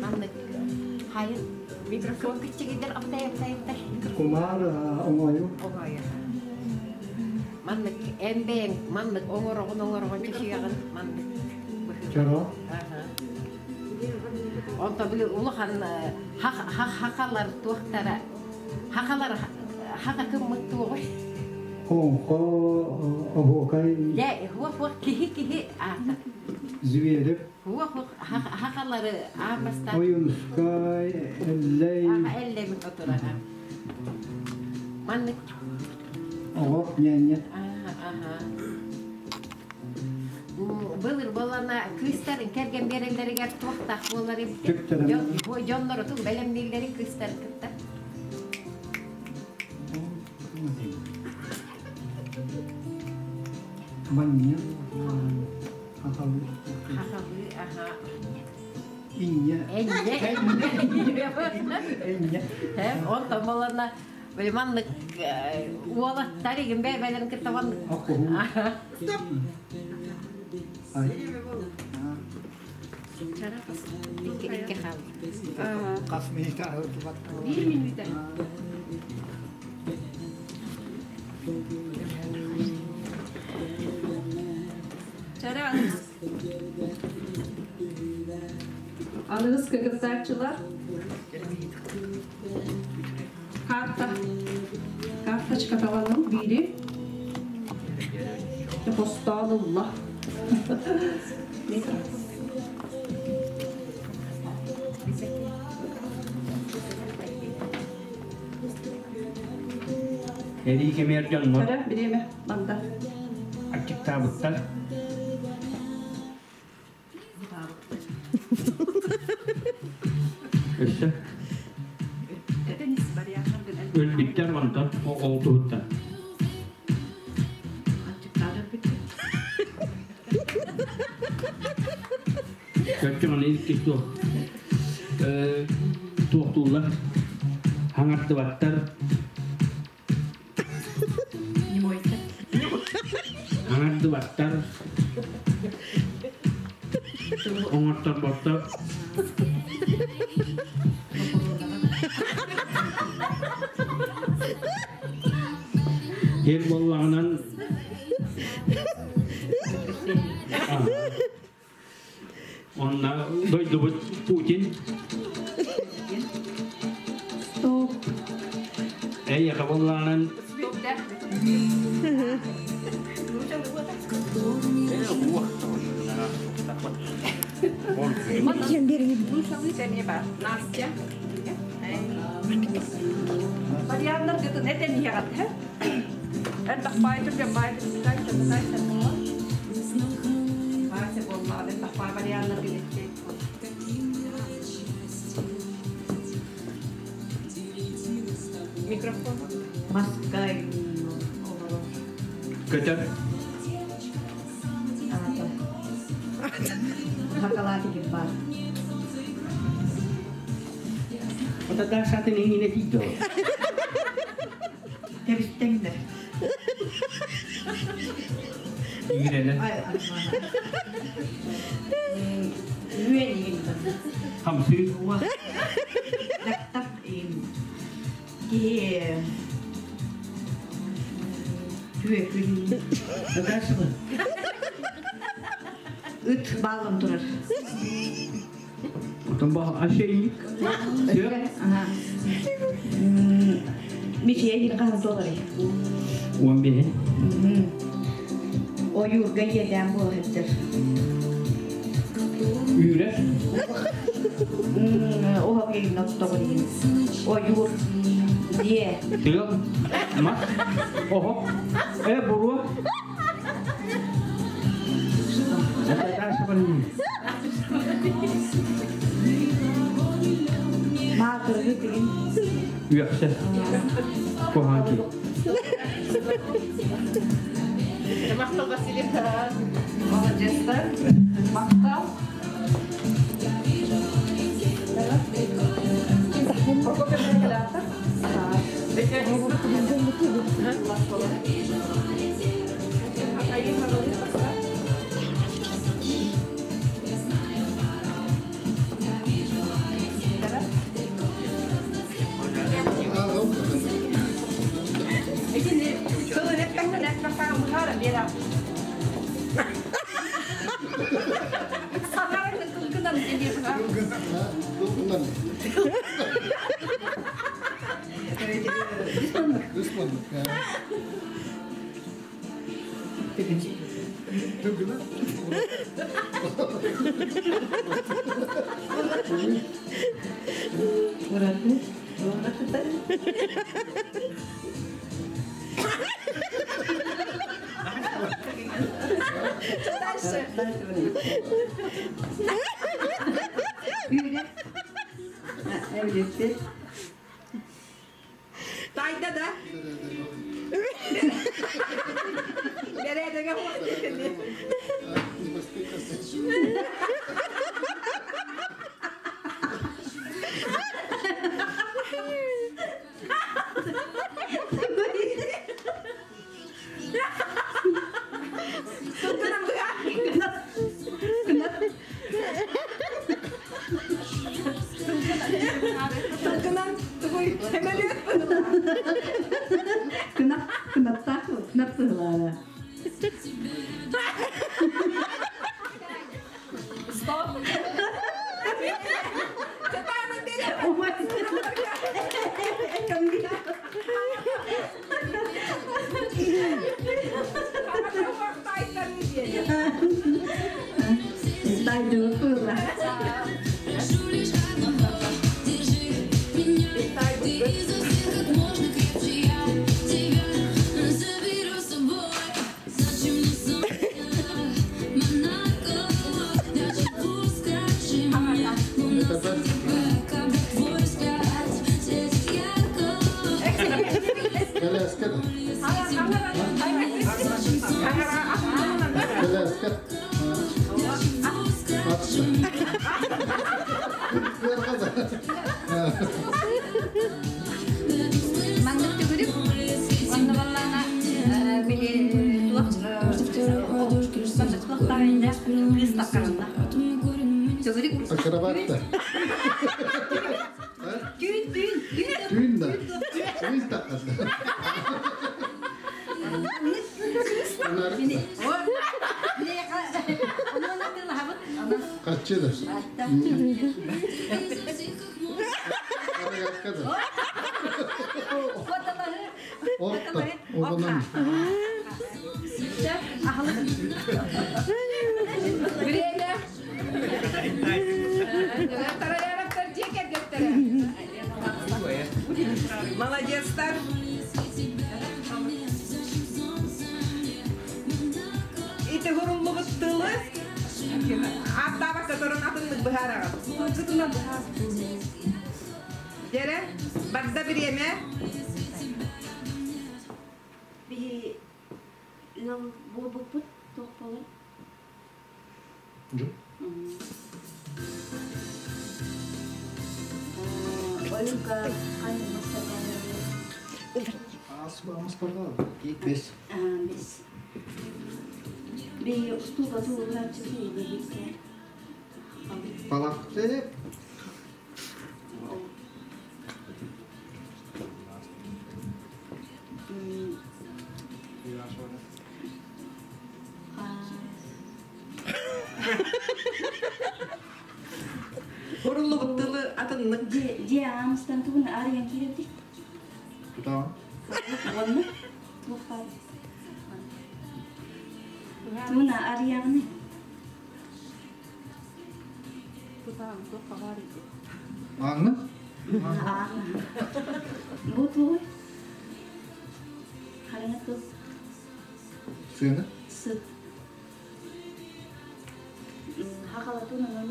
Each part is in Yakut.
Маннык хайын микрофон киччигидер абытайыптайыптар. Кумаар оҥойу. Оҥойу. Маннык эн бэйэҥ маннык оҥороҕун оҥороҕун чэчиэҕин маннык Чоро. Онто били улахан хахалар туохтара хахалар хаха кыммыт туоҕуй? Оҥхо оһуокай. Дьэ, хуох киһи киһи аата. Зверев. Хуох хахалары аан бастаан. Ойунскай, Эллэй. Аха Эллэй отырара. Маннык. Оҕо ньээнньэ. Аха. Былыр буолана кыыстарын кэргэн биэрэллэригэр туохтаах буолар эбит. Дьоннору тул бэлэмнииллэри кыыстарын кытта. Манньа хахалыы. Хахалыы, аха. Инньэ. Энньэ. Энньэ. Онтон буолана били маннык уолаттар игин бэйбэлэрин кытта маннык. Икки икки хаалла. Хас минутэ аһылтыбат. Биир минутэ. Чара Аныгыс кыгыттааччылар карта карточка таланым биири хостоон ылла. Эрии кэмиэр дьоннор Чара бириэмэ манда. Аччыктаабыттар. Өссө өлбүттэр онтон ол туһуттан. Көччү маны икки туох туохтууллар хаҥардыбаттар Аҥардыбаттар, оҥорторботтор. Эр буоллаҕынан Онно дойдубут Путин. Стоп. Эйиэхэ буоллаҕынан Настя. Варианнар гытын этен иһэҕит Элбэх баай түргэн баай Микрофон. Маскай олорор. Көтөр. Аата. Хакалааты бар. Ота Дашатын иҥинэ тиийдэ. Тэбистэҥнэр. Иҥирэнэн. Үөн иин. Хамсыы. Дактар иин. Киһи түөкүн. Дашыбы. Ыт бааллан турар. Оттон бу ошейник. Все. Мичийэ иһин туоларый? 15. Ойуурга иэдээн буола сылдьар. Үүрэр. Уһак иһин оттоҕун иһин. Ойуур. Дьиэ. Тыал. Мас. Оһох. Э, буруо. Маатыргы тигин. Үөхсэ. Куһаҕан киһи. Махтал Василий. Молодецтар. Махтал. Тайда да. Бэрээдэгэ Тылгынан тугуй эмэлиэт Кынат кынаттаах кынат сыһылаара. Стоп. Маннык төгүрүк онно баллаана били туох маннык кыыс таккарынна. Төгүрүк. Акробатта. Түүн түүн түүн. Түүн да. Кыыс таккарда. Каччы да. Отта. Оғынан. Время. Тараяровтар дьиэ кэргэттэрэ. Молодецтар. Ити хуруллубут тылы аттаабакка туран атыннык быһаараҕын. Тылгытынан быһаар. Дьэрэ, барда бириэмэ. Биһи ыал буолбуппут туох буолар? Ойука Бес. Бес. Би устуга туурачы бихикке. Балакты. Хуруллубут тылы атыннык. Дьиэ аамыстан тугун арыйан киирэбит. Тутаҕын. Уонна туох баар? Тугун арыйаҕыный? Ааҥҥа? Бу тугуй? Хараҥа тыл. Сыана? Сыт. Хахалатун онон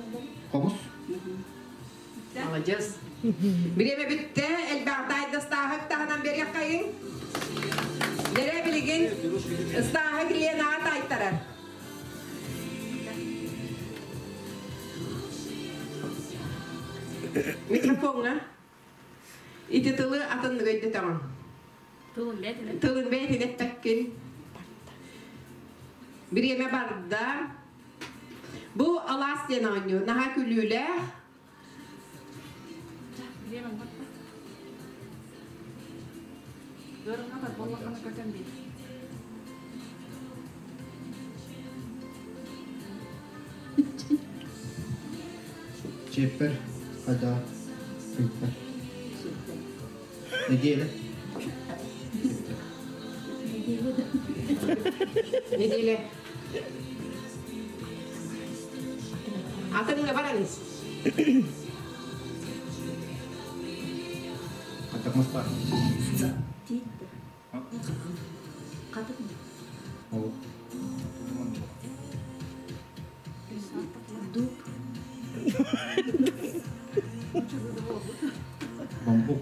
Хомус? Молодец. Бириэмэ бүттэ, элбэх таайдастааһык таһынан бериэххэйиҥ. Дэрэ билигин ыстааһык Ленаҕа таайтарар. Микрофоҥҥа. Ити тылы атыннык өйдөтөҕүн. Тылын бэйэтин эппэккин. Бириэмэ барда. Бу алаас диэн оонньуу. Наһаа күлүүлээх. Чиэппэр. Хада. Ыйта. Неделя. Неделя. Атыҥҥа баран ис. Хатак мастар. Тиит. Хатык. Ол. Дуб. Бамбук.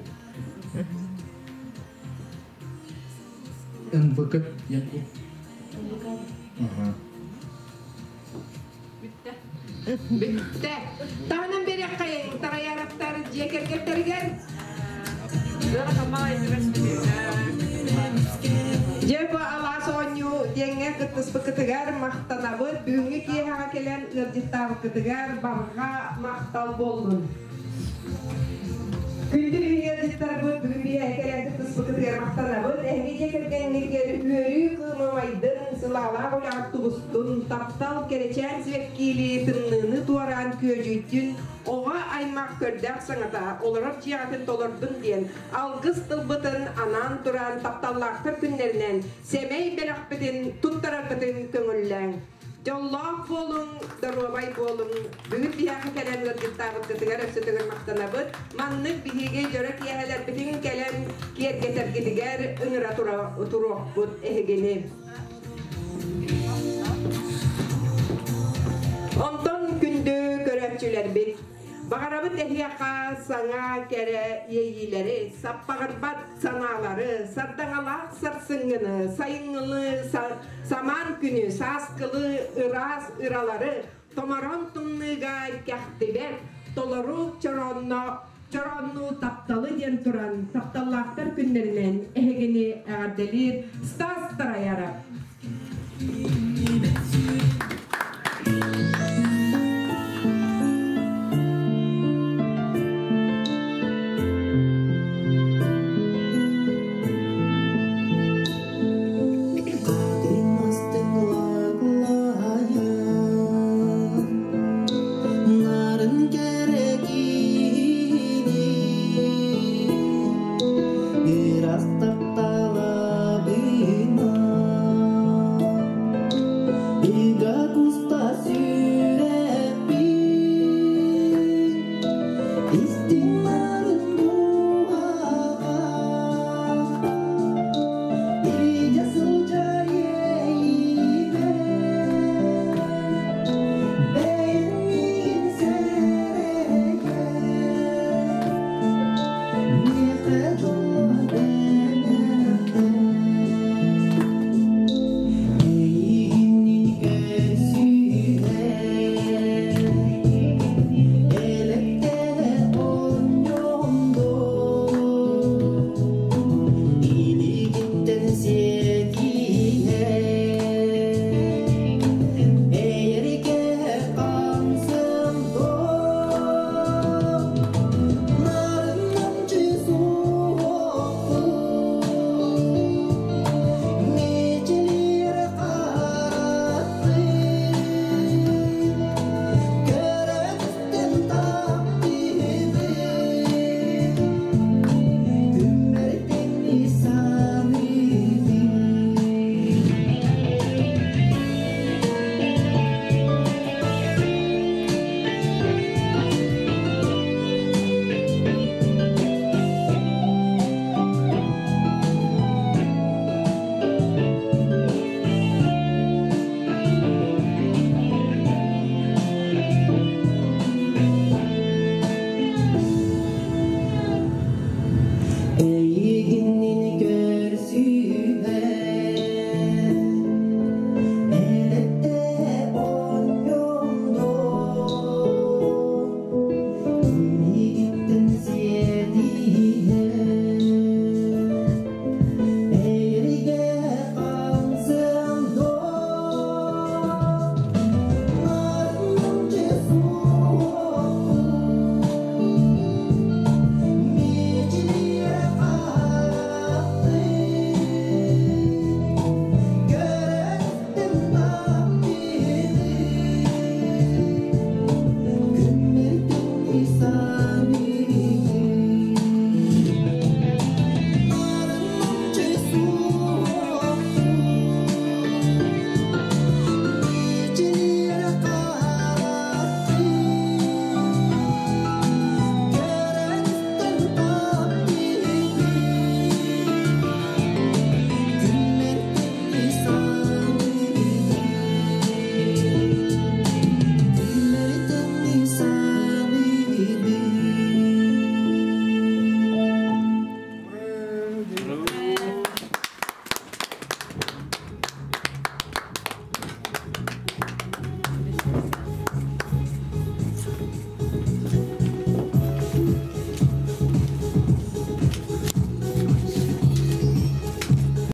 НБК. Янку. Ага. Бүттэ. Бүттэ. Таһынан береккайын Тараяровтар дьиэ кэргэттэригэр. Дьэ бу алаас оонньуу диэҥҥэ кыттыспыккытыгар махтанабыт. Бүгүҥҥү киэһэҕэ кэлэн ыалдьыттаабыккытыгар барҕа махтал буоллун. Күндү ыалдьыттарбыт бүгүн биһиэхэ кэлэн кыттыспыккытыгар махтанабыт. Эһиги дьиэ кэргэҥҥитигэр үөрүү кыыма майдын, сылаалаах үлэҕит тубустун, таптал кэрэчээн сибэккиили тымныыны туораан күөдьүйдүн, оҕо аймах көрдөөх саҥата олорор дьиэҕитин толордун диэн алгыс тылбытын анаан туран тапталлаахтар күннэринэн сэмэй бэлэхпитин туттарарбытын көҥүллээҥ. Дьоллоох буолуҥ, доруобай буолуҥ. Бүгүн биһиэхэ кэлэн ыалдьыттаабыккытыгар өссө төгүл махтанабыт. Маннык биһиги дьоро киэһэлэрбитин кэлэн киэргэтэргитигэр ыҥыра туруохпут эһигини. Онтон күндү көрөөччүлэрбит, баҕарабыт эһиэхэ саҥа кэрэ иэйиилэри, саппаҕырбат санаалары, сардаҥалаах сарсыҥҥыны, сайыҥҥылы самаан күнү, сааскылы ыраас ыралары, томорон тымныыга кэхтибэт, толору чороонно чорооннуу тапталы диэн туран тапталлаахтар күннэринэн эһигини эҕэрдэлиир Стас Тараяров. Нарын кэрэ Ыраас тапталабына Ыга куста сүрэхпин Истиҥ